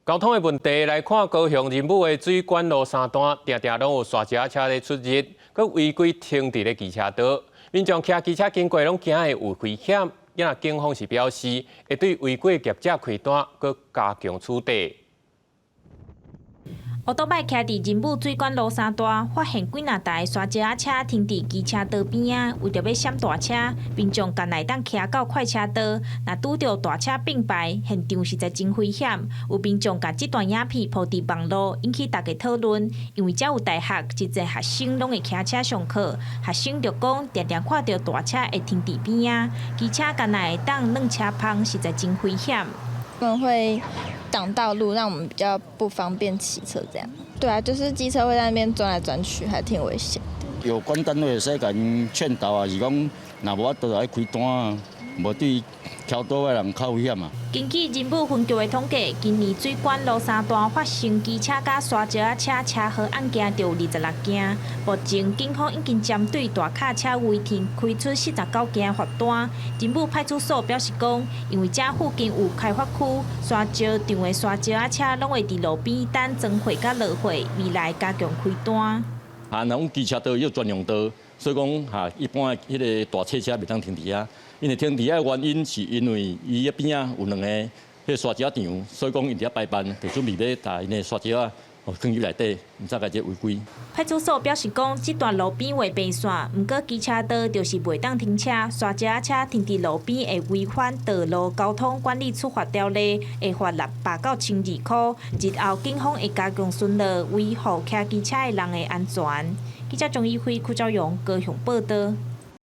交通的問題來看，高雄仁武的水管路三段，定定攏有沙石仔車咧出入，閣違規停佇咧機車道，民眾騎機車經過攏驚會有危險。今警方是表示，會對違規業者開單，閣加強處罰。烏多擺徛佇仁武水管路三段，發現幾若台沙石仔車停佇機車道邊仔，為著欲閃大車，民眾干焦會當騎到快車道，若拄著大車並排，現場實在真危險。有民眾共這段影片 po 佇網路，引起大家討論。因為遮有大學，真濟學生攏會騎車上課，學生就講，定定看著大車會停佇邊仔，機車干焦會當攆車縫，實在真危險。他們會擋道路，讓我們比較不方便騎車。這樣，對啊，就是機車會在那邊鑽來鑽去，還挺危險的。有關單位會使共𪜶勸導啊，是講若無法度就愛開單啊，無對橋道的人較危險啊。根據仁武分局的統計，今年水管路三段發生機車佮沙石仔車車禍案件就有26件。目前警方已經針對大卡車違停開出49件罰單。仁武派出所表示講，因為遮附近有開發區，沙石場的沙石仔車攏會佇路邊等裝貨佮落貨，未來加強開單。啊，若講機車道有專用道，所以講哈，一般的彼个大車車袂當停佇遐。因為停佇遐的原因是因為伊彼邊仔有兩個彼个沙石場，所以講𪜶佇遐排班，就準備欲共𪜶的沙石仔囥入內底，毋知共這違規。派出所表示講，這段路邊畫白線，毋過機車道就是袂當停車，沙石仔車停佇路邊會違反道路交通管理處罰條例，會罰600到1200箍。日後警方會加強巡邏，維護騎機車的人的安全。記者張一輝、柯昭榮高雄報道。